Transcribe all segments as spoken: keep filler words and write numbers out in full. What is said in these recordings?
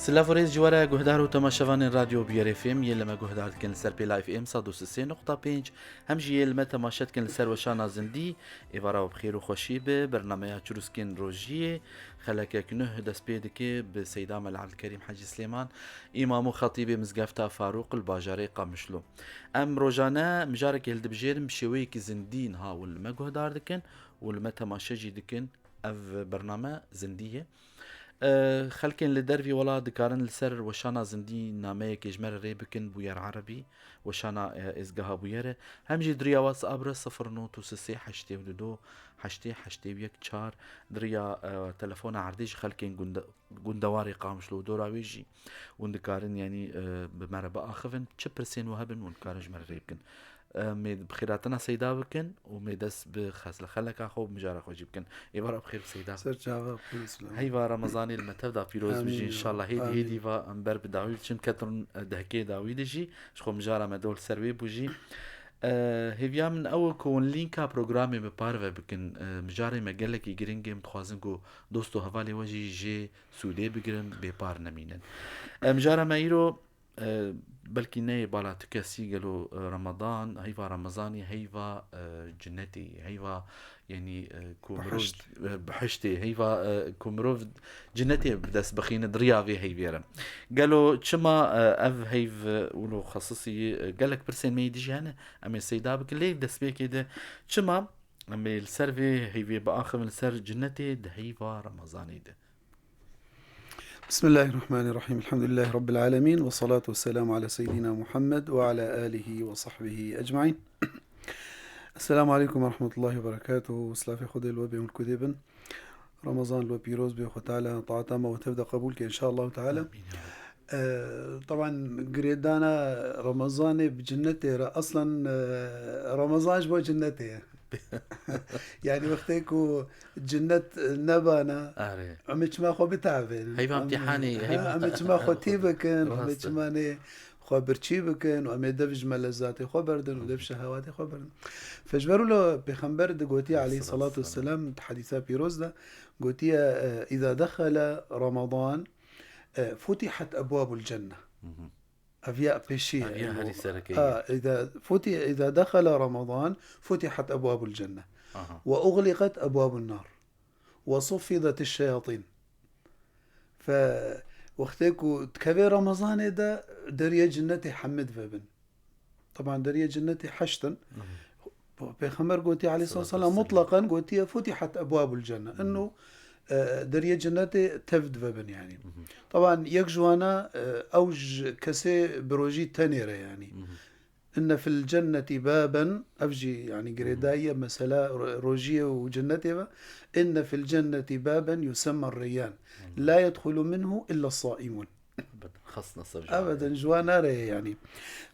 Silav û rêz ji we re guhdar û temaşevanên Radyo Bûyer F M, yên li me guhdar dikin li ser pêla F M sed û sê nokta pênc, hem jî yên li me temaşe dikin li ser weşana zindî. Êvara we bi xêr û xweşî be. Bernameya Çirûskên Rojiyê xelekek nuh dest pê dike bi Seyda Mela Ebdulkerîm Hecî Silêman, îmam û xetîbê Mizgefta Farûq li bajarê Qamişlo. Em rojane mijarekê hildibijêrin, bi şêweyekî zindî niha hûn li me guhdar dikin û li me temaşe jî dikin. Ev bername zindî ye. E, xelkên li dervî welat dikarin li ser weşana zindî nameyekê ji me re rê bikin, Bûyer Erebî, weşana, e, êzgeha Bûyerê. Hem jî di riya WhatsApp re sifir nod û sê heştê û du heştê heştê û yek çar, di riya, e, telefona erdê jî xelkên gunde-, gundewarê Qamişlo û dora wê jî hûn dikarin, yanî, e, bi me re biaxivin. Çi pirsên we hebin, hûn dikarin ji me re rê bikin. Em ê bi xêratina Seyda bikin û em ê dest bi xesle xeleka xwe û mijara xwe jî bikin. Êvara bi xêr bi Seyda. Ser çava, pir silav. Heyva Remezanê li me tev de pîroz bijî. Amîn ya Rab. Înşallah hêdî, amîn, hêdî va em ber bi dawî diçin, ketin dehkê dawî de jî. Ji xwe mijara me dol ser wê bû jî. E, hêviya min ew e ku hûn lînka programê bi parve bikin. E, mijarê me gelekî giring e, em dixwazin ku dost û hevalê we jî jê sûdê bigirin, bêpar nemînin. E, mijara me îro E, belkî neyê bala tu kesî, gelo, e, Ramadan, heyva Ramazanî, heyva, e, cinnetê, heyva, yanî, e, ku mirov, Behişt. E, bihiştê, heyva, e, ku mirov cinnetê bi dest bixîne di riya vê heyvê re. Gelo çima, e, ev heyv, e, wilo xesisî, e, gelek pirsên me yê dijî hene, em ê Seyda bikin, lê destpêkê de çima em ê li ser vê heyvê biaxivin, li ser cinnetê di heyva Ramazanê de? بسم الله الرحمن الرحيم. الحمد لله رب العالمين، والصلاة والسلام على سيدنا محمد وعلى آله وصحبه أجمعين. السلام عليكم ورحمة الله وبركاته. Silavê Xwedê li we bê û li ku dê bin. Ramazan li we pîroz bê, Xwe Teala taata me we tev de qebûl ke, inşallah teala. Amîn ya Rab. Ee, taban girêdana Ramazanê bi cinnetê re, aslen, e, Ramazan ji bo cinnetê ye. Yani wextê ku cinnet nebana, Erê. Em ê çima xwe bitavênin. Heyva Em, imtîhanê, ha, heyva em ê çima xwe tî bikin, em ê Rast e. çima nê xwe birçî bikin, û em ê dev ji melezatê xwe berdin û dev şehewatê xwe berdin. Fe ji ber wilo Pêxember digotiye, Aleyhisselatu aleyhisselatu vesselam, di hedîsa pîroz de gotiye, e, "Îza dexele Ramadan, e, futihat ebwabul cenne." Hı hı. Ev ya pêşî ye. Ev ya herî sereke ye. Ha, îza futi-, îza dexele Ramadan, futihat ebwabul cenne. Aha. Ve uxliqet ebwabun nar. Ve suffidet şeyatîn. Fe, wextê ku dikeve Ramazanê de, deriyê cinnetê hemî divebin. Taban deriyê cinnetê heşt in. Hı hı. Pêxember gotiye, aleyhissalatu vesselam, Salatu vesselam. Mutlaqan gotiye, "Futihat ebwabul cenne." Hı hı. Ino, e, deriyê cinnetê tev divebin, yani. Hı hı. Taban yek ji wana, e, ew ji kesê bi rojî tenê re, yani. Hı hı. "Inne fil cenneti baben", ev jî, yani, girêdayî ye, mesela ro-, rojiyê û cinnetê ve. "Inne fil cenneti baben yusemma Reyyan. Hı hı. La yedxulu minhu illa saimun." Ebeden, xas nasib ji wan Ebeden, ji wan nare ye, yani.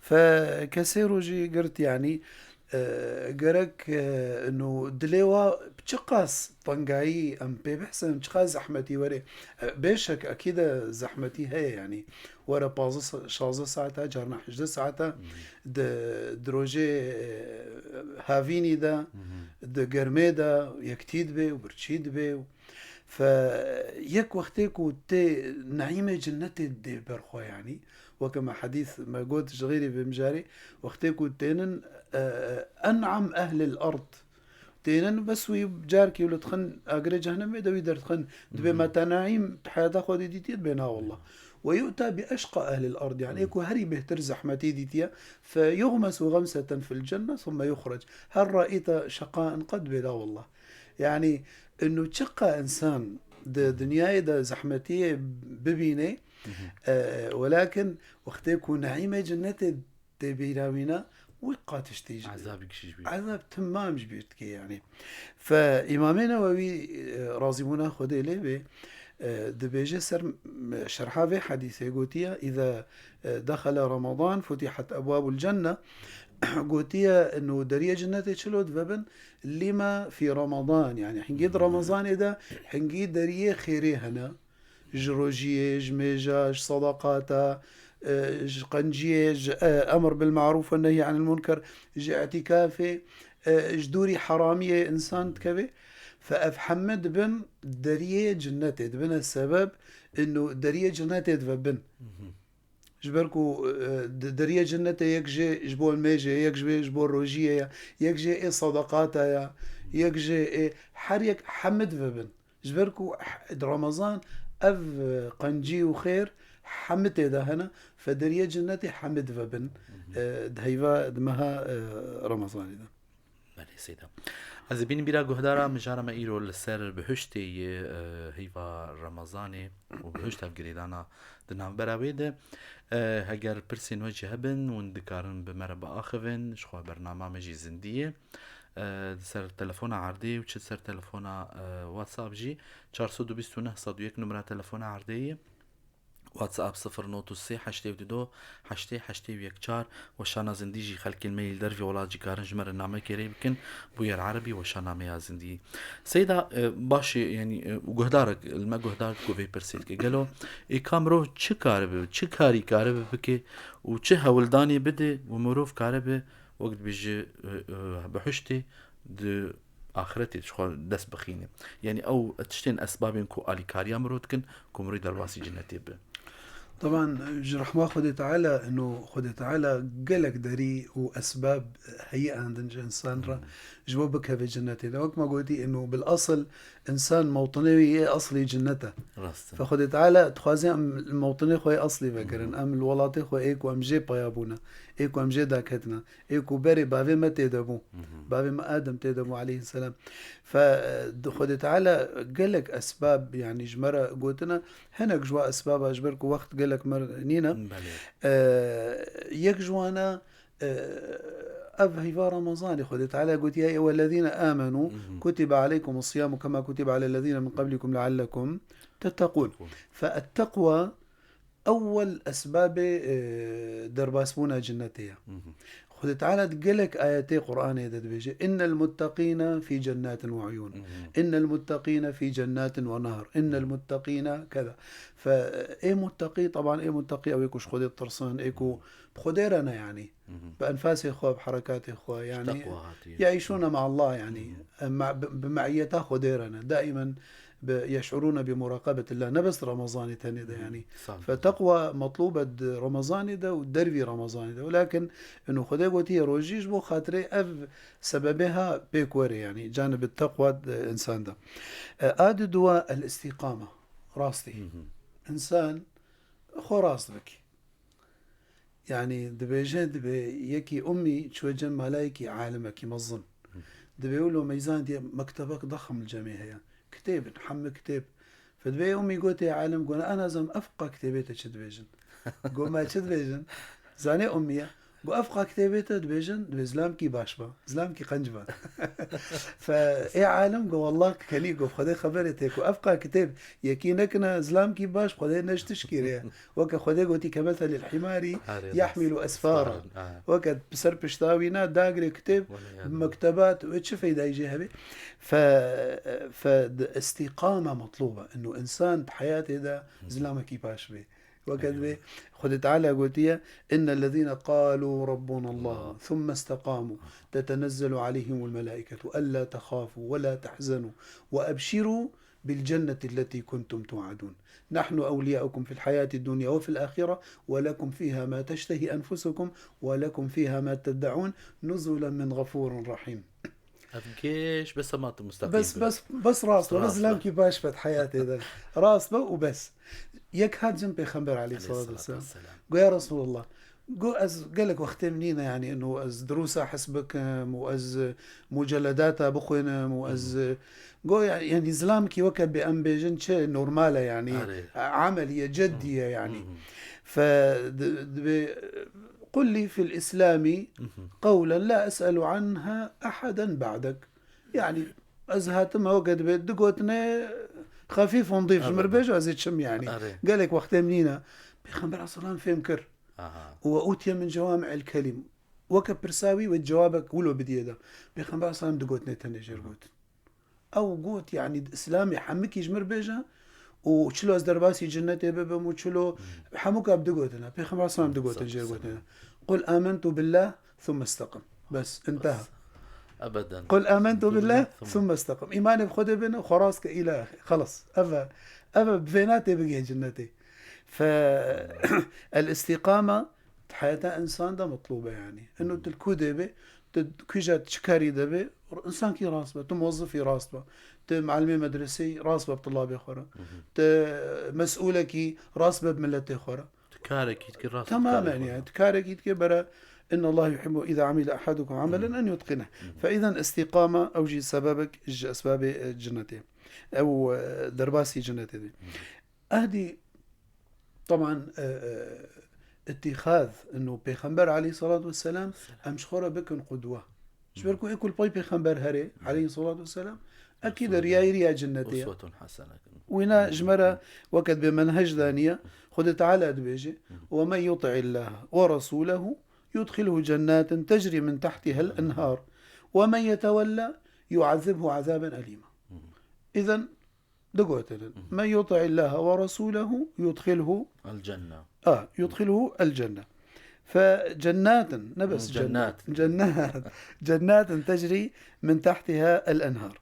Fe kesê rojî girt, yani, e, gerek, e, no dilê wa çiqas tengayî em pê bihsin, çiqas zehmetî were. E, bêşek, ekîde zehmetî heye, yani. Were pazdeh sa-, şazdeh saete, carna hejdeh saete, Hmm. di, di rojê, e, havînî de, Hmm. di germê de, yektî dibe û birçî dibe û Fe yek wextê ku tê neîmê cinnetê dê ber xwe, yanî, weke me hedîs me got ji xêrî vê mijarê, wextê ku tênin, e, en'am ehlil erd, tênin bes wî carkî li dixin agirê cehennemê de wî derdixin, dibê Mhm. me te neîm di heyata xwe de dîtiye, dibê na wallah. Ve yu'ta bi eşqa ehlil erd, yani, Mhm. ku herî bêhtir zehmetî dîtiye, fe yuxmesu xemseten fil cenne, thumme yuxrec. Her ra îta şeqa enqe dibê la wallah. Yani, inu çiqa insan di dinyayê de zehmetiyê bibîne, Mhm. e, welakin wextê ku neîmê cennetê tê bîra wîna, wî qatiştî ji Ezabî kişî ji bîr. Ezab timam ji bîr dike, yani. Fe Îmamê Newewî, e, razîbûna Xwedê lê bê, e, dibêje ser m-, şerha vê hedîsê gotiye, "Îza, e, dexele Ramadan, futihat ebwabul cenne." Gotiye, "Inu deriyê cennetê çilo divebin, lima fî Ramadan." Yani hingî di Ramazanê de hingî deriyê xêrê hene. Ji rojiyê, ji mêja, ji sadaqata, e, ji qenciyê, ji, e, emr bil marûf ve nehy anil munker, ji îtîkafê, e, ji dûrî heramiyê insan dikeve. Fe ev heme dibin deriyê cinnetê, dibine sebeb, ino deriyê cinnetê dibe bin. Ji ber ku, e, di deriyê cinnetê yek jê ji bo nimêjê, yek jê ji bo rojiyê ye, yek jê ê sadaqata ye, yek jê ê her yek heme dibe bin. Ji ber ku h-, di Remezan ev, e, qencî û xêr heme tê de hene, fe deriyê cinnetê heme dibe bin, e, di heyva, di meha, e, Remezanê de. Belê Seyda. Ez ê bînim bîra guhdara mijara me îro li ser bihuştê yê, e, heyva Remezanê û bihuşt hevgirêdana di navbera wê de. E, heger pirsên we jî hebin, hûn dikarin bi me re biaxivin, ji xwe bernama me jî zindî ye. E, di ser telefona erdê û çi ser telefona, e, WhatsApp jî, çar sed û bîst û neh sed û yek numara telefona erdê ye. WhatsApp sifir not sê heştê du do heştê heştê yek çar. Weşana zindî jî xelkên me yê li dervî welat jî karin ji me re nameyekê rê bikin, bûyer erebî, weşana me ya zindî. Seyda, e, baş e, yanî, e, guhdarek, li me guhdar ku vê pirsê dike. Gelo êka mirov çi karibe, çi karî karibe bike û çi hewldanê bide û mirov karibe wek dibêje, e, e, bihuştê di axretê ji xwe dest bixîne. Yanî ew tiştên esbabên ku alîkariya mirov dikin, ku mirov derbasî cinnetê be. Taban, ji rehma Xwedê Teala, ino Xwedê Teala gelek derî û esbab heye andin ji însan re, Hmm. ji bo bikeve cinnetê de. Wek me gotî, ino bil asil însan mewtinê wî yê eslî cinnet e. Rast e. Fe Xwedê Teala dixwaze em li mewtinê xwe yê eslî vegerin, Hmm. em li welatê xwe ê ku em jê peya bûne, ê ku em jê daketine. Ê ku berê bavê me tê de bû. Mhm. Bavê me Adem tê de bû aleyhisselam. Fe, e, di Xwedê Teala gelek esbab, yanî ji me re gotine, hinek ji wa esbaba ji ber ku wext gelek me nîne. Belê. E, yek ji wana, e, ev heyva Ramazanê Xwedê Teala gotiye, "Ya eyyuhellezîne âmenû Mhm. kutibe aleykumus-siyâmu kema kutibe alellezîne min qablikum leallekum tettekûn." Tettekûn. Fe etteqwa ewel esbabê, e, derbasbûna cinnetê ye. Mhm. Xwedê Teala di gelek ayetê Qur'anê de dibêje, "Innel mutteqîne fî cennatin we uyûn. Mhm. Innel mutteqîne fî cennatin we nehar. Innel Mhm. mutteqîne keza." Fe, ê mutteqî, taban ê mutteqî ew ê ku ji Xwedê ditirsin, ê ku Mhm. bi Xwedê re ne yanî. Mhm. Bi enfasê xwe, bi herekatê xwe, yanî Teqwa hatiye. يعيشون مع الله، yanî, Mhm. em ma-, bi, bi meiyeta Xwedê re ne. Daimen bi, يشعرون بمراقبة الله. Ne bes Ramazanê tenê de, Mhm. yanî. Sağ ol. Fe teqwa metlûb e di Ramazanê de û dervî Ramazanê de. Welakin ino Xwedê gotiye rojî ji bo xatirê ev sebebê ha pêk were, yanî, canibit teqwa di însan de. E, a di dua el-îstîqame. Rastî. Mhm. Însan xwe rast bike. Yanî dibêje, dibê yekî ummî çûye cem malayekî alimekî mezin. Dibê wilo meyzan diye mektebek dexim li cemê heye. Kitêb in, hemî kitêb. Fe dibê ummî gotê alim, gona, "Ez nazim ev qa kitêbê te çi dibêjin." Go, "Me çi dibêjin?" Zanê ummî ye. Go, "Ev qa kitêbê te dibêjin, dibê zilamkî baş be, zilamkî qenc be." Fe ê alim go, "Wallah kenî," go, "Xwedê xeberê tê ku ev qa kitêb yekî nekine zilamkî baş, Xwedê neş tişkî rê." Weke Xwedê gotî, "Kemeselil himari Arê, yahmilu esfara." Ha. Weke bi ser pişta wî na dagirê kitêb, Wele ya. Mektebat, wê çi feydayî jê hebe? Fe, fe di îstîqame metlûb e. Ino însan di heyatê de Hı. zilamekî baş bê. Weke Eyvallah. Dibê Xwedê Teala gotiye, "Innellezîne qalû rabbûnallah, Allah. Thumme isteqamû, tetenezzelu aleyhimul melâiketu, ellâ tehâfû ve lâ tehzenû, ve ebşirû بالجنة التي كنتم توعدون. نحن أولياؤكم في الحياة الدنيا وفي الآخرة ولكم فيها ما تشتهي أنفسكم ولكم فيها ما تدعون نزلا من غفور رحيم." Ev gêş bes hema tu mustaqîm Bes, be. Bes, bes rast be, Rast bes be. Zilamkî baş be di heyatê de. Rast be û bes. Yek hat cin Pêxember aleyhissalatu Aleyhissalatu vesselam. Vesselam. Go, "Ya Resulallah, go ez gelek wextê min nîne, yanî, ino ez dirûsa hes bikim û ez muceledata bixwînim û ez, Hmm. go, ya-, yanî, zilamkî weke bê em bêjin çi normal e, yanî, Arê. ameliye, ceddiye, Hmm. yanî." Hmm. Fe di-, dibê, "Qul li fil islami Hmm. qawlen la es'elu anha ahaden ba'dek." Yanî, ez hatime weke dibê du gotine xefîf û nzîf ji min re Elbette. Bêje, ez ê çim, yanî. Arê. Gelek wextê min nîne. Pêxember aleyhisselam fêm kir. Aha. Û we utiye min cewami'el kelim. Weke pirsa wî wê cewabek wilo bidiye de. Pêxember aleyhisselam du gotinê tenê jê re gotin. Ew got, yanî, di Îslamê hemikî ji min re bêje û çilo ez derbasî cinnetê bibim û çilo Hmm. hemûka bi du gotine. Pêxember aleyhisselam du gotin jê re Sallallahu gotine. Qul amentu billah thumme isteqim. Bes, intaha. Bes. Ebeden. Qul amentu billah, thumma istaqim. Îmanê bi Xwedê bine, xwe rast ke, îla axir. Xelas. Ev e, ev e, bi vêna tê bigihê cinnetê. Fe, el istiqama, di heyata însan de mitlûb e yanî. Ino tu li ku de be, tu kîja çi karî de be, însankî rast be, tu muwezifî rast be, tu muallimê medreseyî rast be bi tulabê xwe re, tu mesûlekî rast be bi miletê xwe re. Tu karekî dikî rast. Temamen yani. Tu karekî dikî bere, inna Allah yuhibbu iza amile ahadukum amelen en yutqine. Fe izen istiqama ew jî sebebek ji esbabê, e, cinnetê. Ew, e, derbasî cinnetê dê. Ehdî, teban, e, e, îtîxaz, ino Pêxember aleyhissalatu vesselam, em ji xwe re bikin qudwe. Ji ber ku ê ku li pey Pêxember herê, aleyhissalatu vesselam, ekîd e riyayî riya cinnetê ye. Uswetun hasene. Wîna ji me re weke dibê menhec daniye, Xwedê Teala dibêje, "Ve men yuti'illaha ve rasulehu yudkhilhu cennatin tecri min tahtihel enhar. Ve men yetewella yu'azzibhu azaben elîma." Îzen, du gotin in. Men yuti'illaha ve rasulehu yudkhilhu, El cenne. A, yudkhilhu el cenne. Fe cennatin, ne bes cenne. Cennat. Cennat. Cennatin tecri min tahtiha el enhar.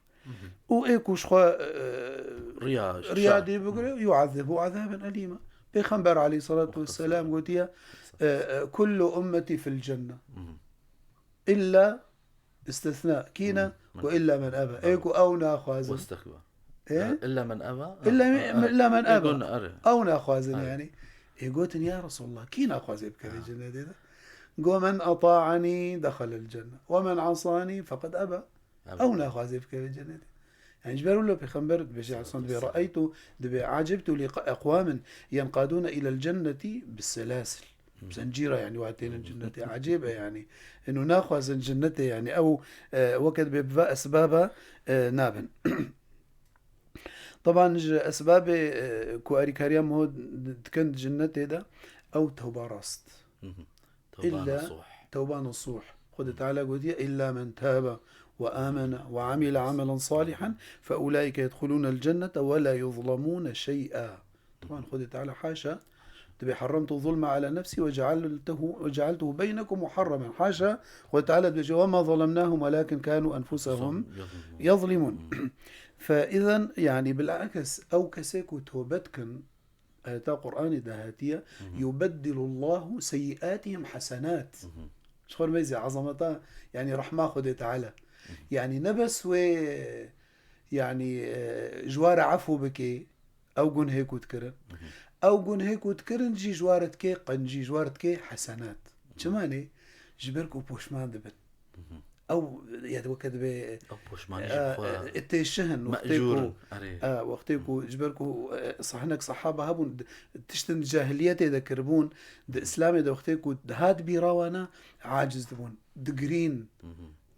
Û ê ku ji xwe, e, riya, riya dî bigire, yu'azzibhu azaben elîma. Pêxember aleyhissalatu vesselam gotiye, e, e, "Kullu ummeti fil cenne." İlla istisna. Kî ne? Go illa men eba. Ê ku ew naxwazin. Westekba. Ê? Illa men eba? Illa men, illa men eba. Ew naxwazin yani. Ê gotin, "Ya Resulallah, kî naxwaze bikeve cennetê de?" Go, "Men ata'ani dehalel cenne. Ve men asani feqed eba." Ew naxwaze bikeve cennetê. Yani ji ber wilo Pêxember dibêje, Aleyhisselam dibê, "Ra'aytu", dibê, "Acibtu li eqwamin yenqaduna ilel cenneti bis selasil." Zencîra, yani, wa tênin cinnetê. Ecêb e, yani. Ino naxwazin cinnetê, yani, ew, e, weke dibê bi va esbaba, e, nabin. Teban ji esbabê, e, ku erîkariya miho dikin di cinnetê de, ew tewba rast. Tewba nasuh. Tewba nasuh. Xwedê Teala gotiye, "Illa men tabe ve amene ve amile amelen salihan fe ulaike yedhulûnel cennete ve la yuzlemûne şey'a." Teban Xwedê Teala haşa, dibê, "Harramtu zulme ala nefsi ve cealtehu, ve cealtehu beynekum muharramen." Haşa, Xwedê Teala dibêje, "Ve ma zalemnahum welakin kanu enfusehum yezlimûn." Fe izen, yani, bilakis, ew kesê ku tobe dikin, ayeta Qur'anê de hatiye, "Yubeddilullahu seyyiatihim hasenat." Ji xwe re meyzê ezameta, yani, rehma Xwedê Teala. Yani, ne bes wê, yani, e, ji wa re efû bike, ew gunhê ku dikirin. Ew gunhê ku dikirin jî ji wa re dike qencî, ji wa re dike hesenat. Çima ne? Ji ber ku poşman dibin. Ew, ya, weke dibê, ew poşmanî jî e, bi xwe e, têşihin, wextê ku, mecûr in. Erê. E, wextê ku, ji ber ku, e, sah-, hinek sehaba hebûn, di-, tiştin di cahiliyetê de kiribûn, di Îslamê de wextê ku dihat bîra wana, aciz dibûn, digirîn.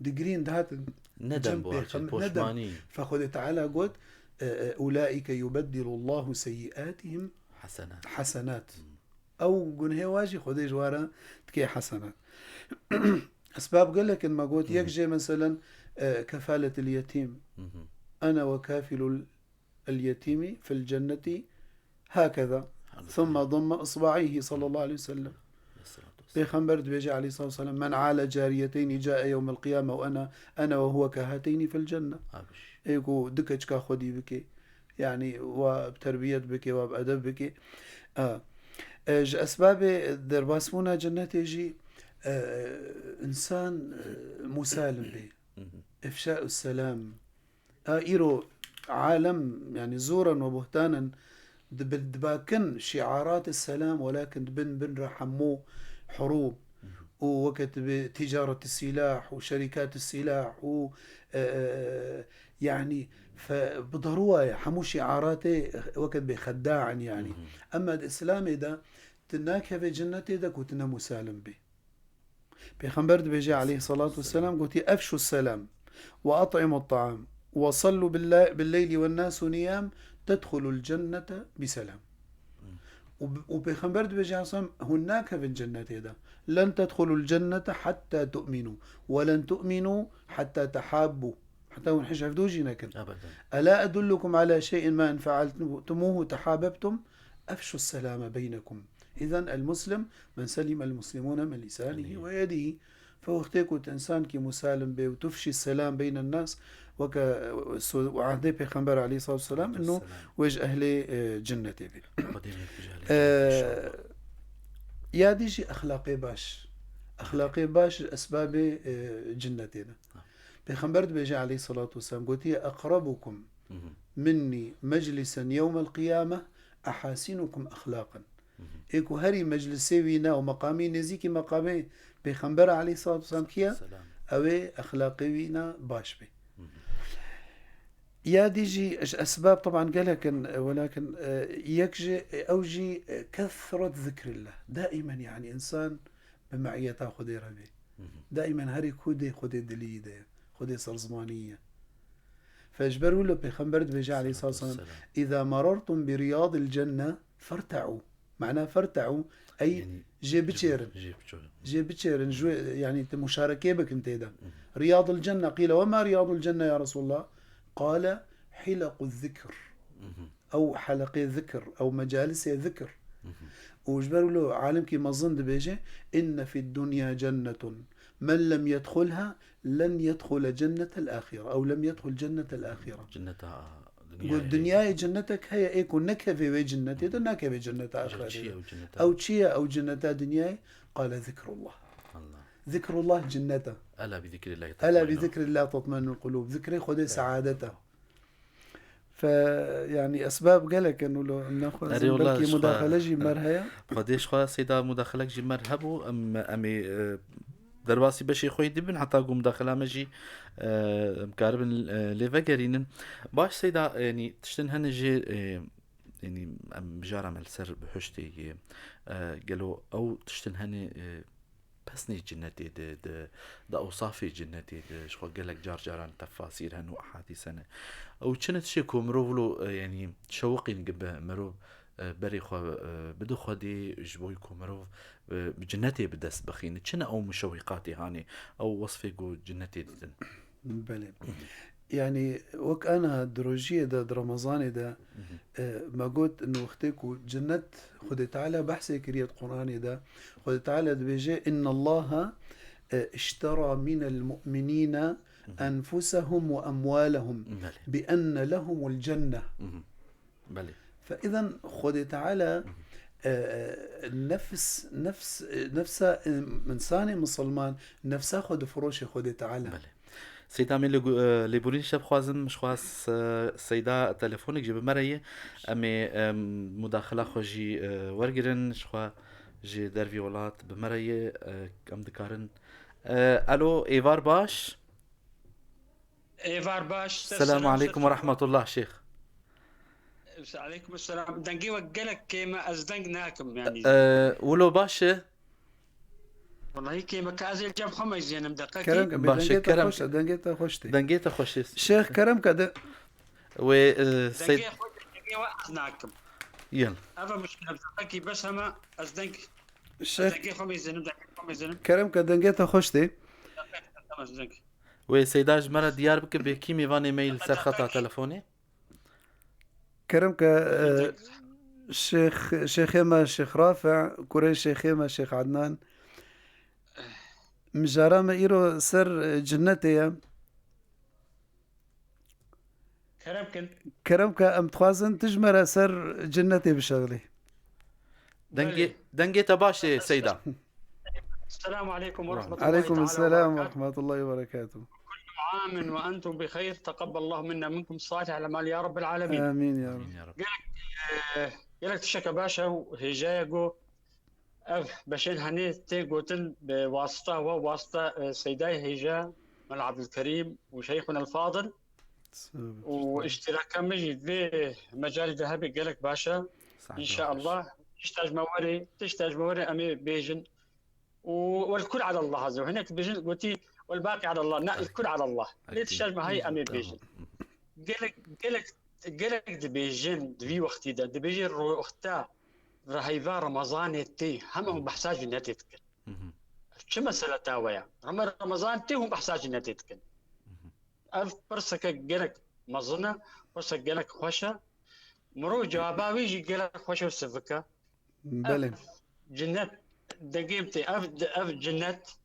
Digirîn dihatin. Nedem cem bu, pêxem-, nedem. Poşmanî. Fe Xwedê Teala got, e, e, "Ulaike yubeddilullahu seyyiatihim hasenat." Hasenat. Ew gunhê wa jî Xwedê ji wa re dike hesenat. Esbab gelek in me got, yek jê meselen, e, kefaletil yetîm. Ene ve kafilul el yetîmi fil cenneti hakeza. Thumma damme isba'ayhi sallallahu aleyhi ve sellem. Pêxember dibêje aleyhissalatu vesselam, "Men ale cariyeteyni cae yewmel qiyame ve ene, ene ve huve kahateyni fil cenne." Ê ku du keçika xwedî bike, yani wa bi terbiyet bike, wa bi edeb bike. A. E, ji esbabê derbasbûna cennetê jî, e, însan, e, musalim bê. Efşa'us selam. A, îro alem, yani, zoran ve buhtanen dibi-, dibakin şiarat selam, welakin dibin bin re hemû hurûb û weke dibê ticaret silah û şerikat silah û, e, e, yani, fe-, bi daruwa ye, hemû şiaratê weke dibê xeddaen, yani. Emma di Îslamê de tu nakeve cennetê de ku tu ne musalim bî. Pêxember dibêje aleyhissalatu vesselam, gotiye, "Efşu selam ve at'imu ta'am ve sallu billa-, billeyli ve nasu niyam tedhulul cennete bi selam." Û, û Pêxember dibêje aleyhisselam, "Hûn nakevin cennetê de. Len tedhulul cennete hatta tu'minu ve len tu'minu hatta tehabbu." Heta hûn hej hevdû jî nekin. Ebeden. "Ela edullukum ala şey'in ma in fealtumuhu tehabebtum? Efşu selame beynekum." Îzen el muslim men selimel muslimûne min lisanihi ve yedihi. Fe wextê ku tu însankî musalim bê û tufşî selam beyne nas, weke, e, so-, ehdê Pêxember aleyhissalatu vesselam, inu Selam. Wê ji ehlê, e, cinnetê bê. Xwedê min kujalê E, inşallah. Ya dî jî exlaqê baş. Exlaqê baş ji esbabê, e, cinnetê ne. Ha. Pêxember dibêje aleyhissalatu vesselam, gotiye, "Eqrabukum Hı hı. minnî meclisen yewmel qiyame ehasinukum exlaqen." Hı hı. Ê ku herî meclisê wî ne û meqamî nêzîkî meqamê Pêxember aleyhissalatu vesselam kiye? Selam. Ew ê exlaqê wî ne baş bê. Hı hı. Ya dî jî ji esbab teban gelek in, welakin, e, yek ji, ew jî, e, kethret zikrillah. Daimen, yani, însan bi meiyeta Xwedê re bê. Hı hı. Daimen herî Xwedê, Xwedê dilî de ye. Xwedê ser zimanî ye. Fe ji ber wilo Pêxember dibêje aleyhissalatu vesselam, Selam. "Îza marartum bi riyadil cenne ferte'u." Mana ferte'u, ey Yani, jê biçêrin. Jê biçêrin. Jê biçêrin, jû-, yani, tu muşarekê bikin tê de. Hı hı. Riyadil cenne, qîle, "Wema riyadil cenne ya Resulallah?" Qale, "Hilaqu zikr." Hı hı. Ew heleqê zikr, ew mecalisê zikr. Hı hı. Û ji ber wilo alimkî mezin dibêje, "Inne fid dunya cennetun. Men lem yedxulha, len yedxule cennetel axire. Ew lem yedxul cennetel axire." Cenneta Got, dinyayê. Dinyayê cennetek heye, ê ku nekeve wê cennetê de, nakeve cenneta Ji axirê çi de. Ye ew cenneta? Ew çi ye ew cenneta dinyayê? Qale zikrullah. Allah. Zikrullah cenneta. Ela bi zikrillah Ela bi tatmaînnul zikrillah tatmaînnul qulub. Zikrê Xwedê Evet. Seadet e. Fe, yani, esbab gelek in wilo, em naxwazin Erê, wala belkî ji xwe, mudaxele jî mer heye. Xwedê ji xwe Seyda mudaxelek jî mer hebû, em, em ê, e, derbasî beşê xwe yî dibin, heta ku mudaxela me jî, e, em karibin, e, lê vegerînin. Baş Seyda, yani, tiştin hene jê, e, yani, em mijara me li ser bihuştê yê, e, gelo ew tiştin hene, e, pesnê cinnetê de, de, de ewsafê cinnetê de, ji xwe gelek car caran tefasîr hene û ehadîs hene. Ew çi ne tiştê ku mirov wilo, e, yanî şewiqîn gibe mirov, e, berê xwe, e, bide Xwedê, ji bo ku mirov, e, bi cinnetê bi dest bixîne. Çi ne ew muşewîqatê hanê, ew wesfê ku cinnetê didin? Belê. Hı hı. Yani, wek ana di rojiyê de, di Remezanê de, Hı hı. e, me got, in wextê ku cinnet Xwedê Teala behsê kiriye di Qur'anê de, Xwedê Teala dibêje, "Inna Allaha, e, iştera minel mu'minîne Hı hı. enfusehum ve emwalehum Belê. bi enne lehumul cenne." Hı hı. Belê. Fe izen Xwedê Teala, Hı hı. e, nefs, nefs, e, nefsa, e, însanê misilman, nefsa xwe difiroşe Xwedê Teala. Belê. Seyda, em ê lê gu-, e, lêborîn şev xwazin, ji xwe s-, Seyda telefonek jî bi me re ye. Em ê, em, mudaxila xwe jî, e, wergirin, ji xwe ji dervî welat bi me re ye, e, em dikarin. E, alo, êvar baş. Êvar baş, ser Selamu selam, aleykum ser ve rahmetullah, şêx. Aleykum selam. Dengê we gelek kêm e, ez deng nakim, yani. E, wilo baş e? Wellahî kêmeke ez ê li cem xwe meyzênim, deqekî. Kerem ke, Baş e, dengê te kerem xweş e, ke. Dengê te xweş tê. Dengê te xweş e. Şêx, kerem ke de-, wê, e, Seyda. Dengê xwe, dengê we ez nakim. Yel. Ev e muşkil e, deqekî bes hema ez deng, Şêx, dengê xwe meyzênim, dengê xwe meyzênim. Kerem ke, dengê te xweş tê. Tamam, deng. Wê Seyda ji me re diyar bike, bê kî mêvanê me yî li ser xeta telefonê? Kerem ke, e, Şêx, şêxê me Şêx Rafi, kurê şêxê me Şêx Adnan. Mijara me îro ser, e, cinnetê ye. Kerem kin. Kerem ke, em dixwazin tu ji me re ser cinnetê bişexilî. Dengê, Belê. Dengê te baş e, Seyda. Selamu aleykum ve rahmetullahi Aleykum teala ve selam ve berekatuhu. Rahmetullahi ve berekatuhu. Amin ve entum bi xeyr. Teqebbelallahu minna minkum salih el-amal ya Rabbel alemin. Amin ya Rabbi. Amin ya Rabbi. Gerek, e, gerek tişteke baş e û hêjayê ku ev beşên henê tê gotin bi wasita we, wasita, e, Seydayê hêja, Mela Abdulkerîm û Şeyxuna el-Fadil. Û iştiraka min jî vê mecalê de hebe gelek baş e. Saet baş. İnşallah. Tişta ji me were, tişta ji me were em ê bêjin. Û welkul alallah azze. Hinek dibêjin, gotî, welbaqî alallah. Na, Ay. Kul alallah. Lê tişta ji me heyî em ê bêjin. Gelek, gelek, gelek dibêjin di vî wextî de. Dibêjin roxta reheyva Remezanê tê. Hema hûn behsa cinnetê dikin. Hı hı. Çi mesele ta we ya? Reme-, Remezan tê hûn behsa cinnetê dikin. Hı hı. Ev pirseke gelek mezin e, pirsek gelek xweş e. Mirov cewaba wî jî gelek xweş û sivik e. Belê. Ev cinnet, dengê min tê, ev, ev cinnet,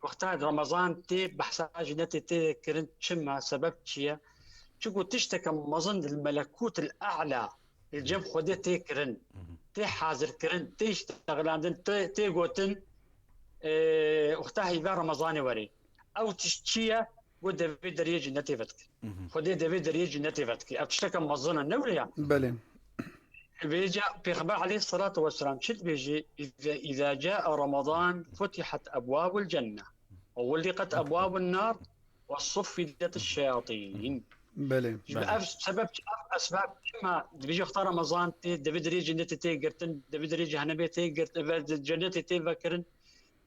Wexta Remezan tê behsa cinetê tê kirin, çima, sebeb çi ye? Çiku tişteke mezin li melekût il e'la, li cem Xwedê tê kirin, tê hazir kirin, tê îştexlandin, tê, tê gotin, e, wexta heyva Remezanê werê. Ew tişt çi ye? Got, devê deriyê cinetê vedikir. Xwedê devê deriyê cinetê vedikir. Ev tişteke mezin e, ne wile ya? Belê. Vêca Pêxember aleyhisselatu vesselam çi dibêje? "İza, iza caa Ramazan futihat ebwabul cenne ve ğulliqat ebwabun nar ve suffidet şeyatin." Belê. Ji ber ev sebeb, ev esbab çima dibêje wexta Ramazan tê, devê deriyê cennetê tê girtin, devê deriyê cehennemê tê girtin, ve cennetê tê vekirin,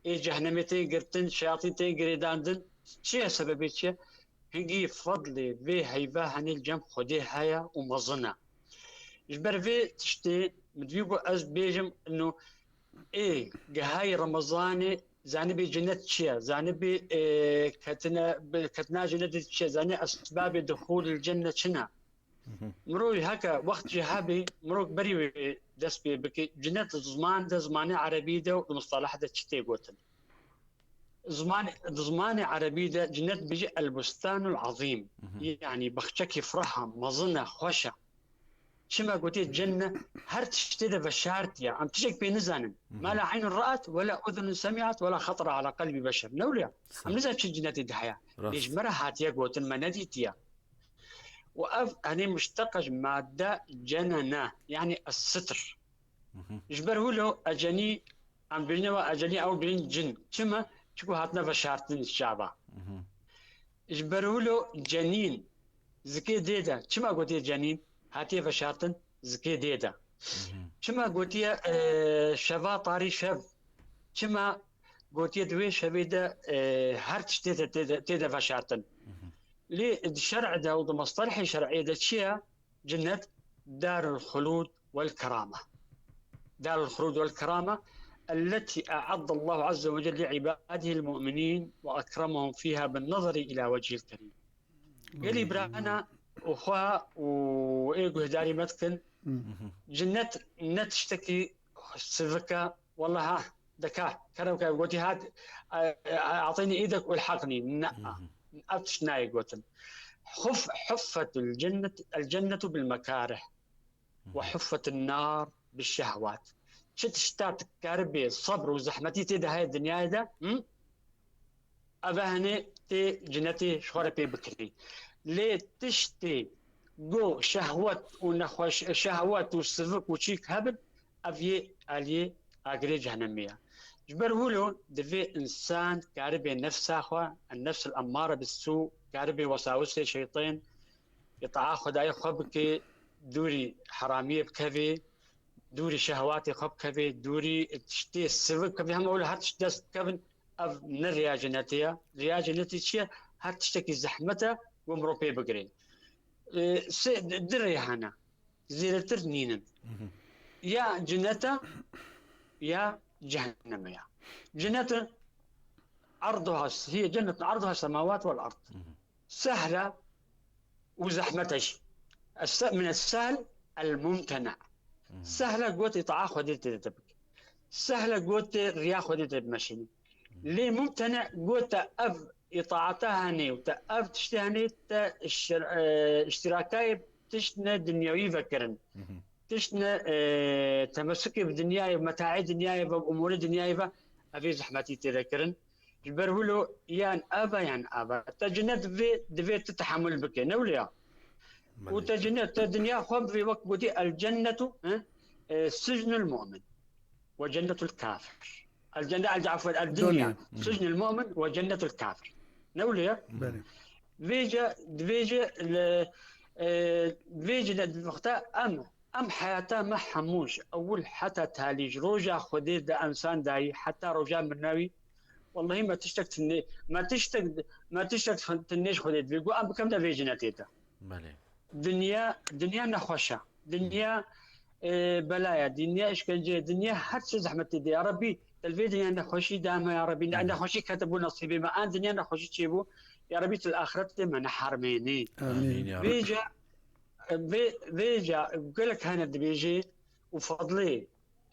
ê cehennemê tê girtin, şeyatîn tê girêdandin. Çi ye sebebê çi ye? Hingî fedlê vê heyva henê li cem Xwedê heye û mezin e. Ji ber vê tiştê min divî ku ez bêjim, ino ê gehayî Remezanê zanibê cinnet çi ye? Zanibê, e, ketine, bi-, ketina cinnetê çi ye? Zanê esbabê duxûl il cenne çi ne? Mirov heke wext jî hebê, mirov berî wê dest pê bike. Cinnet di ziman de, zimanê erebî de û di mustaleh de çi tê gotin? Ziman, di zimanê erebî de cinnet dibêje el-bustanul azîm. Yanî baxçekî fireh e, mezin e, xweş e. Çima gotiye cenne, her tiştê de veşartiye. Em tiştek pê nizanin. Ma la eynun ra'at, we la uzunun semi'at, we la xetara ala qelbî beşer. Ne wile ya? Em nizanin çi cinnetê de heye. Lê ji me re hatiye gotin, me nedîtiye. Û ev henê muşteq e ji madde cenene, yanî es-sitr. Ji ber wilo ecenî, em bêjine we ecenî, ew bêjin cin. Çima? Çiku hatine veşartin ji çava. Ji ber wilo cenîn, zikê dê de. Çima gotiye cenîn? Hatiye veşartin zikê dê de. Çima gotiye, e, şeva tarî şev? Çima gotiye di wê şevê de, e, her tişt tê de, tê de, tê de veşartin? Lê di şer'ê de û di mestelehê şer'ê de çi ye? Cennet darul xulud wel kerame. Darul xulud wel kerame, التي أعد الله عز وجل لعباده المؤمنين وأكرمهم فيها بالنظر إلى وجهه الكريم. Gelî birana û xwe û ê guhdarî me dikin, cinnet ne tiştekî sivik e, wela ha, deka, kerem ke gotî hat, e, e, atînî îdek ulhaqnî. Ne, ev tişt nayê gotin. Huf-, huffetul cennet, el cennetu bil mekarih. Ve huffetin nar bi şehwat. Çi tişta tu karibê sebr û zehmetî tê de heye dinyayê de, hı? Ev e henê tê cinetê ji xwe re pê bikirî. Lê tiştê go şehwet û nexweş, şehwet û sivik û çîk hebin, ev yê aliyê agirê cehennemê ye. Ji ber wilo divê insan karibê nefsa xwe, en nefs el emmare bis sû, karibê wesawisê şeytên, îtaa Xwedayê xwe bike, dûrî heramiyê bikeve, dûrî şehwatê xwe bikeve, dûrî tiştê sivik bikeve, hema wilo her tişt dest bikevin, ev ne riya cenetê ye. Riya cenetê çi ye? Her tiştekî zehmet e, ku mirov pê bigire. E, sê, di, di rê hene. Zêdetir nînin. Ya cennet e, ya cehenneme ye. Cennet e, arduha, hiye cennet arduha semawat vel ard. Sehle û zehmete jî. Es-se-, min es-sehl el-mumtene. Sehle got îtaa Xwedê tê de bike. Sehle got tê riya Xwedê tê bimeşînî. Lê mumtene got te ev îtaata henê û te ev tiştê henê te şir-, e, îştîrakayê tişt ne dinyawî vekirin. Tişt ne, e, temesukê bi dinyayê, metaê dinyayê ve, umûrê dinyayê ve, ev ê zehmetî tê de kirin. Ji ber wilo yan ev e yan ev e. Te cinnet divê, divê tu tehemul bike. Ne wile ya? Û te cinnet, te dinya xwe bivê wek gotî el cennetu, he? E, sicnul mu'min ve cennetul kafir. El cennet, el, afwen, el dinya. Sicnul mu'min ve cennetul kafir. Ne wile ya? Belê. Vêce, divêje, le, e, vêce de wexta em Em heyata me hemû ji ewil heta talî, ji roja Xwedê de ensan dayî heta roja mirina wî, wellahî me tiştek tinê, me tiştek, me tiştek tinê ji Xwedê divê. Got em bikem de vê cinetê de. Belê. Dinya, dinya nexweş e. Dinya, e, bela ye. Dinya îşkence ye. Dinya her çi zehmetê de. Ya Rebî, te li vê dinya nexweşî da me ya Rebî. Ne-, nexweşî kete bû nesîbê me. An dinya nexweşî çêbû. Ya Rebî, tu li axiretê me nehermênî. Amîn ya Rebî. Vêca, Vê, vêca gelek hene dibêjê û fedlê,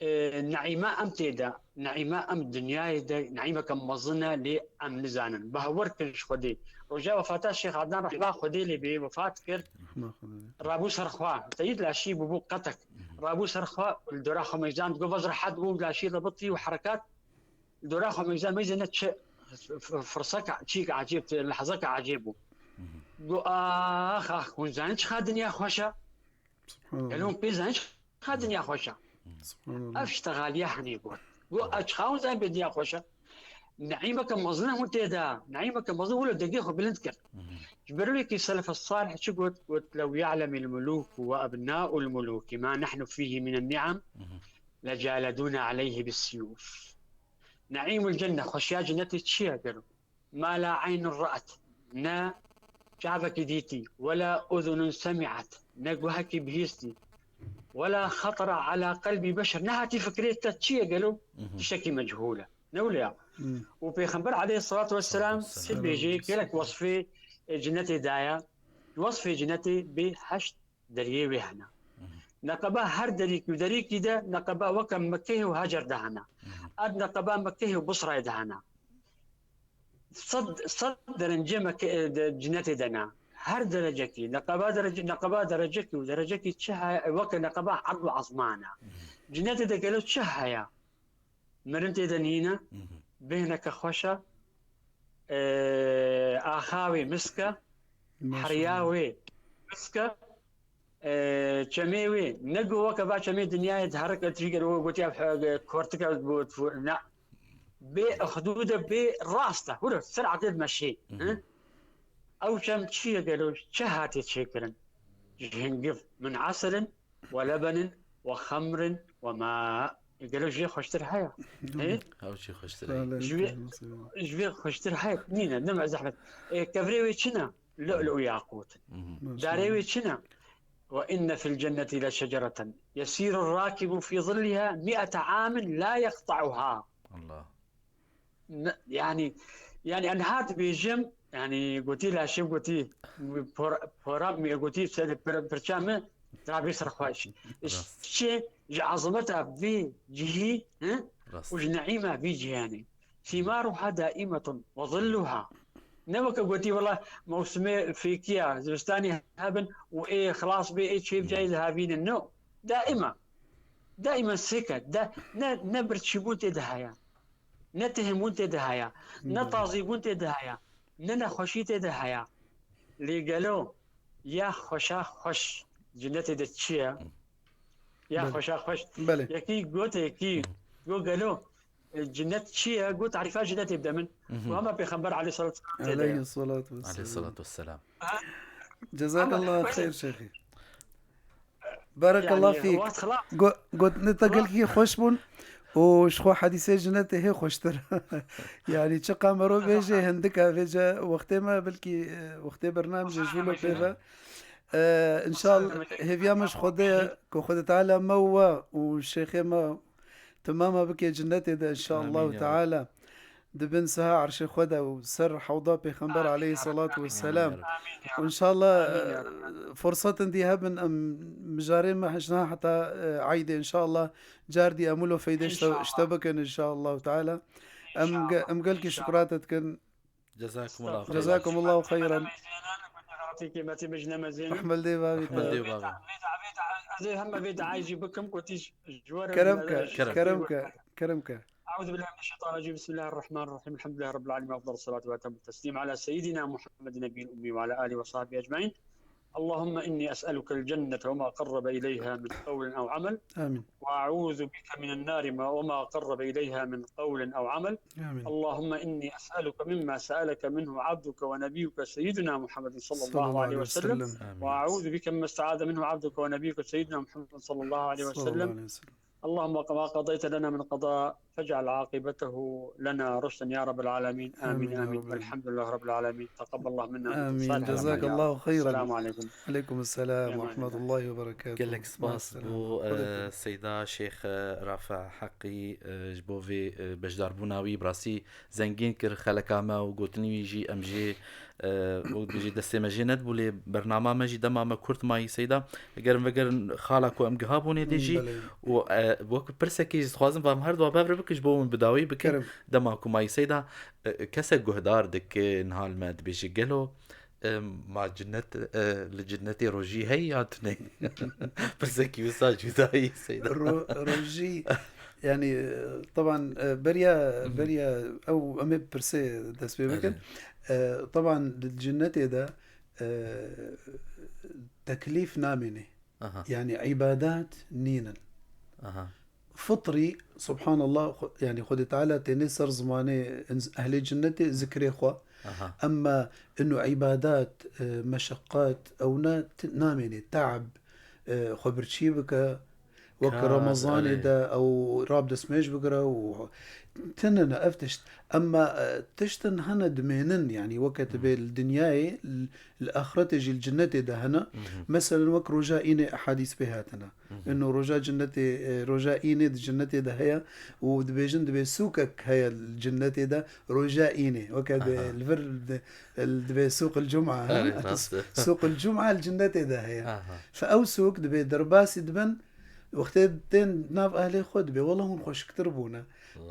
e, neîma em tê de, neîma em dinyayê de, neîmeke mezin e, lê em nizanin. Bahwer kin ji Xwedê. Roja wefata Şêx Adnan rehma Xwedê lê bê wefat kir. Rehma Xwedê. Rabû ser xwe. Seyîd laşî bûbû qetek. Rabû ser xwe, li dora xwe meyzand, got, vez rehet bûm, laşî de bitî û herekat. Li dora xwe meyzand, meyzê ne çi f-, f-, firseka, çîk ecêb, lehzeka ecêb bû. Got, ax, ax, hûn zanin çiqa dinya xweş e? Subhanallah. Gelo hûn pê zanin çiqa dinya xweş e? Subhanallah. Ev ştexaliya henê got. Got, ev çiqa hûn zanin pê dinya xweş e? Neîmeke mezin e hûn tê de. Neîmeke mezin, wilo dengê xwe bilind kir. Ji ber wê kî selef salih çi got? Got, "Lew ya'lemil muluku ve ebna'ul muluki ma nahnu fihi minen ni'am, lecaleduna aleyhi bis siyuf." Neîmul cenne, xweşiya cenetê çi ye gelo? Ma la eynun ra'et, ne çavekî dîtî, wela uzunun semi'et, ne guhekî bihîstî, wela xetera ala qelbî beşer, nehatî fikrê te çi ye gelo? Tiştekî mechûl e. Ne wile ya? Û Pêxember aleyhissalatu vesselam çi dibêjê, gelek wesfê, e, cenetê daye. Wesfê cenetê bê heşt deriyê wê hene. Neqeba her derîkî û derîkî de neqeba weke Mekeyê û Hacer de hene. Ev neqeba Mekeyê û Busrayê de hene. Sed, sed derencê Meke-, e, de, cinetê de ne. Her derecekî, neqeba derece-, neqeba derecekî û derecekî çi heye, weke neqeba erd û ezman e. Cinetê de gelo çi heye? Mirin tê de nîne, bêhneke xweş e, e, axa wê misk e, heriya wê misk e, e, çemê wê, ne go weke va çemê dinyayê diherike, tijî gelo gotiya, e, kortike, ne. Bê hudûd e, bê rast e. Hûro, ser aqil meşê. Ew çem çi ye gelo? Çi hatiye çêkirin? Ji hingiv, min eselin, we lebenin, we xemrin, we ma. Gelo jê xweştir heye? Hê? Ew jê xweştir heye. Ji vê, ji vê xweştir heye? Nîne, deme zehmet. E, kevirê wê çi ne? Lu'lu û yaqût in. Darê wê çi ne? Ve inne fil cenneti le şecereten yesîru rakibu fî zilliha mi'ete amin la yeqta'uha. Allah. Ne, yani, yani, en hat bêjim, yani, gotî laşê gotî, por-, pora mi gotî, ser pir-, pirça mi, rabî ser xweş. Rast. Çi, ji azameta vê cihî, he? Rast. Û ji neîma vî cîhanê. Thîmaruha daimetun ve zilluha. Ne weke gotî, wela mewsimê fêkiya zivistanê hebin û ê xilas bê, ê çêvcayê dihavînin. No. Daima. Daima sêke. Da, ne, ne birçîbûn tê de heye. Ne tihêmbûn tê de heye. Ne tazîbûn tê de heye. Ne nexweşî tê de heye. Lê gelo ya xweşa xweş cinetê de çi ye? Ya xweşa xweş. Belê. Yekî got, yekî got gelo, e, cinet çi ye? Got tarîfa cinetê bide min. Û hema Pêxember aleyhissalatu vesselam tê de ye. Aleyhissalatu vesselam. Aleyhissalatu vesselam. Cezakallah xeyr Şêxî. Barakallah fîk. Go-, gotinê te gelkî xweş bûn û ji xwe hedîsê jinetê hê xweştir. Yani çiqa mero bêjê hindik e, vêce wextê me belkî, e, wextê bernamijê ji wilo pê ve. E, înşallah hêviya me ji Xwedê ye ku Xwedê Teala me û we û şêxê me temama bike cinetê de înşallah Teala. Di bin siha erşê xwe de û ser hewda Pêxember aleyhissalatu vesselam. Û înşallah, e, fursetin dî hebin em mijarê me hejna heta, e, eydê înşallah. Car dî em wilo feyde ji te, ji te bikin înşallah teala. Em ge-, em gelkî şukra te dikin. Cezakumullahu xeyran. Cezakumullahu xeyran. Rehmetê bavî te. Rehmetê bavî. Ez ê heme vê deayê jî bikim, ku tî ji, ji we re kerem ke, kerem ke, kerem ke. أعوذ بالله من الشيطان الرجيم. بسم الله الرحمن الرحيم. الحمد لله رب العالمين. أفضل الصلاة وأتم التسليم على سيدنا محمد النبي الأمي وعلى آله وصحبه أجمعين. اللهم إني أسألك الجنة وما قرب إليها من قول أو عمل. آمين. وأعوذ بك من النار ما، وما قرب إليها من قول أو عمل. آمين. اللهم إني أسألك مما سألك منه عبدك ونبيك سيدنا محمد صلى الله عليه وسلم. آمين. وأعوذ بك مما استعاذ منه عبدك ونبيك سيدنا محمد صلى الله عليه وسلم. اللهم كما قضيت لنا من قضاء فاجعل عاقبته لنا رشدا يا رب العالمين. آمين، آمين، آمين. والحمد لله رب العالمين. تقبل الله منا ومنكم صالح الأعمال يا رب. آمين. جزاك الله خيرا. السلام عليكم. عليكم السلام ورحمة الله وبركاته. Gelek spas bo, e, Seyda Şêx, e, Rafa Heqî, e, ji bo vê, e, beşdarbûna wî. Bi rastî zengîn kir xeleka me û gotinî wî jî em jê E, wek dibêjî destê me jê nedibû, lê bernama me jî dema me kurt mayî Seyda. Eger em vegerin xala ku em giha bûnê dê jî, Belê. û, e, wek pirsekê jî dixwazim vam her dua bev re bikin ji bo min bi dawî bikin. Kerem. Dema ku mayî Seyda, e, kesek guhdar dike niha li me dibêje gelo, e, ma cinnet, e, li cinnetê rojî heye ya tune? Pirsekî wisa cudayî Seyda. Ro- rojî, yani, e, taban, e, beriya, Mhm. beriya ew em ê pirsê dest pê bikin. Belê. E, taban di cinnetê de, e, teklîf namêne. Aha, Yani îbadat nînin. aha. Fitrî, subhanallah, xwe- yani Xwedê Teala têne ser zimanê ins- ehlê cinnetê zikrê xwe. Aha. Emma inu îbadat, e, meşeqat, ew ne t- namêne, teab, e, xwe birçî bike, wek Kar, Remezanê erê. de ew rab destmêj bigire û tinine ev tişt. Emma, e, tiştin hene dimênin, yani weke tu bê li dinyayê, li, li axretê jî li cinnetê de hene. Mhm. Meselen wek roja înê ehadîs pê hatine. Mhm. Ino roja cinnetê, e, roja înê di cinnetê de heye û dibêjin dibê sûkek heye li cinnetê de roja înê. Weke di, Aha. li vir di, li dibê sûq il cuma, ha? Erê, rast e. Sûq il cuma li cinnetê de heye. Aha. Fe ew sûk dibê derbasî dibin, wextê tên nav ehlê xwe dibê, wela hûn xweşiktir bûne.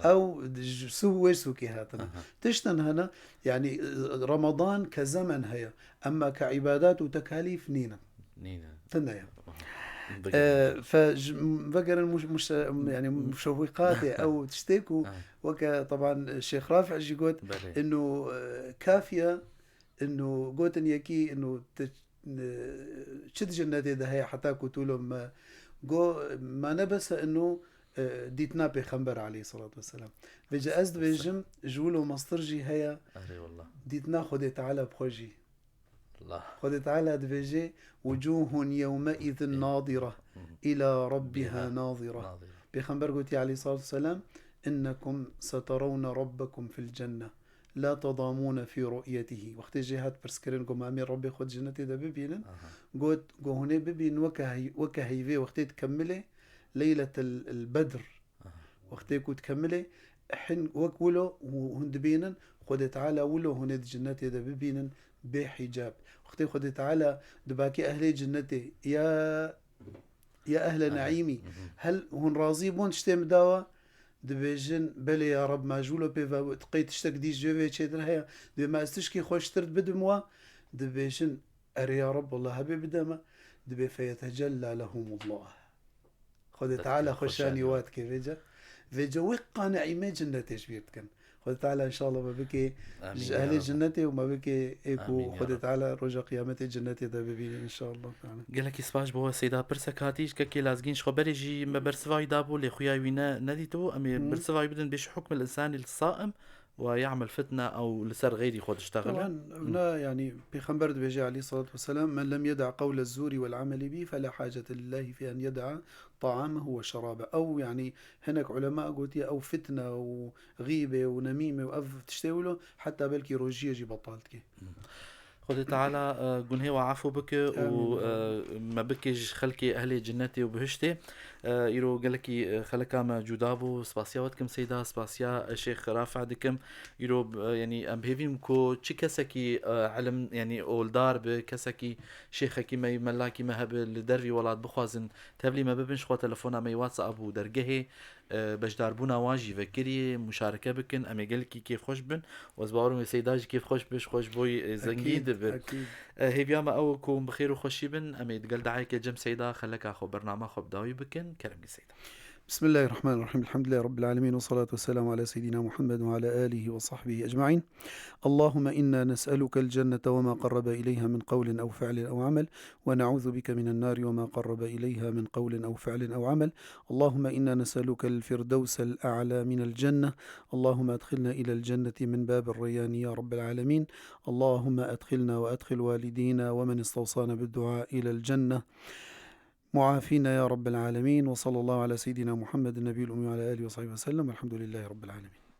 Allah. Ew ji sû-, wê sûkê hatine. Aha. Tiştin hene, yani, e, Ramadan ke zemen heye. Emma ke îbadat û tekalîf nîne. Nîne. Tune ye. Aha. Digere. E, fe ji, vegerin muş-, muş-, yani muşewîqatê ew tiştê ku Ha. weke taban Şêx Rafi jî got, Belê. inu, e, kafiye, inu gotin yekî, inu te, e, çi di cinnetê de heye heta ku tu lo me go, ma ne bes e inu, e, dîtina Pêxember aleyhissalatu vesselam. Vêce ez dibêjim, ji wilo mestir jî heye, Erê wallah. dîtina Xwedê Teala bi xwe jî. Allah. Xwedê Teala dibêje, "Wucuhun yewmeîzin nadire, îla rabbiha nadire." Nadire. Pêxember gotiye aleyhissalatu vesselam, "Innekum seterawne rabbekum fil cenne, la tedamûne fî ru'yetihî." Wextê jê hat pirskirin, got, "Ma em ê Rabbê xwe di cinnetê de bibînin?" Aha. Got, "Got hûn ê bibînin weke hey-, weke heyvê wextê dikemilê, leyletel bedr." Aha. Wextê ku dikemilê, hin wek wilo hû-, hûn dibînin, Xwedê Teala wilo hûn ê di cinnetê de bibînin bê hîcab. Wextê Xwedê Teala dibakê ehlê cinnetê, "Ya, ya ehle Aha. neîmî, Mhm. hel hûn razî bûn tiştê min dawa?" Dibêjin, "Belê ya Reb, ma ji wilo pê ve qey tiştek dî ji vê çêtir heye? Dibê ma ez tişkî xweştir bidim wa?" Dibêjin, "Erê ya Reb, wela hebê bide me." Dibê, "Feyetecella lehumullah." Xwedê Destê Teala xweşanî xweşanî wa. Wa dike vêce. Vêce wê qaneî me cinnetê ji bîr dikin. Xwedê Teala inşallah me bike Amîn ji ya ehlê Reb. cinnetê û me bike ê ku Amîn ya Xwedê Reb. Teala roja qiyametê cinnetê de bibîne inşallah. Teala. Gelekî spas ji bo we Seyda, pirsek hatî ji kekê Lazgîn ji xwe berê jî me bersivayî dabû, lê xuya wî ne, nedîtibû. Em ê Hı. bersivayî bidin, bêje hukm el-insani li saim wa ya'mel fitne ew li ser xeyrî xwe diştexile. Taban, evna, yani, Pêxember dibêje aleyhissalatu vesselam, "Men lem yeda qawle zûrî wel ameli bî, fela hacete lillahi fi en yeda ta'amehu ve şerabe." Ew, yani, hinek ulema gotiye, ew fitne û xîbe û nemîme û ev tiştê wilo, heta belkî rojiyê jî betal dike. Xwedê Teala, e, gunhê we efû bike û, Amîn. e, me bike ji xelkê ehlê cinnetê û bihiştê. E, îro gelekî, e, xeleka me cuda bû. Spasiya we dikim Seyda, spasiya, e, Şêx Rafi dikim. Îro, e, yanî em bihêvîm ku çi kesekî, e, ilim, yanî oldar bi, kesekî şêxekî me, melakî me hebe li dervî welat bixwazin tevlî me bibin, ji xwe telefona me yê WhatsApp û dergehê, e, beşdarbûna wan jî vekirî, muşareke bikin, em ê gelekî kêfxweş bin. Û ez bawer im wê Seyda jî kêfxweş bi, ji xwe ji bo yî, e, zengî Ekîd, dibi. Ekîd. E, hêviya me ew e ku hûn bi xêr û xweşî bin, em ê digel de'ayeke cem Seyda xeleka xwe, bernama xwe bi dawî bikin. Kerem kî Seyda. بسم الله الرحمن الرحيم. الحمد لله رب العالمين، والصلاة والسلام على سيدنا محمد وعلى آله وصحبه أجمعين. اللهم إنا نسألك الجنة وما قرب إليها من قول أو فعل أو عمل، ونعوذ بك من النار وما قرب إليها من قول أو فعل أو عمل. اللهم إنا نسألك الفردوس الأعلى من الجنة. اللهم أدخلنا إلى الجنة من باب الريان يا رب العالمين. اللهم أدخلنا وأدخل والدينا ومن استوصانا بالدعاء إلى الجنة. معافينا يا رب العالمين. وصلى الله على سيدنا محمد النبي الأمي وعلى آله وصحبه وسلم. والحمد لله رب العالمين.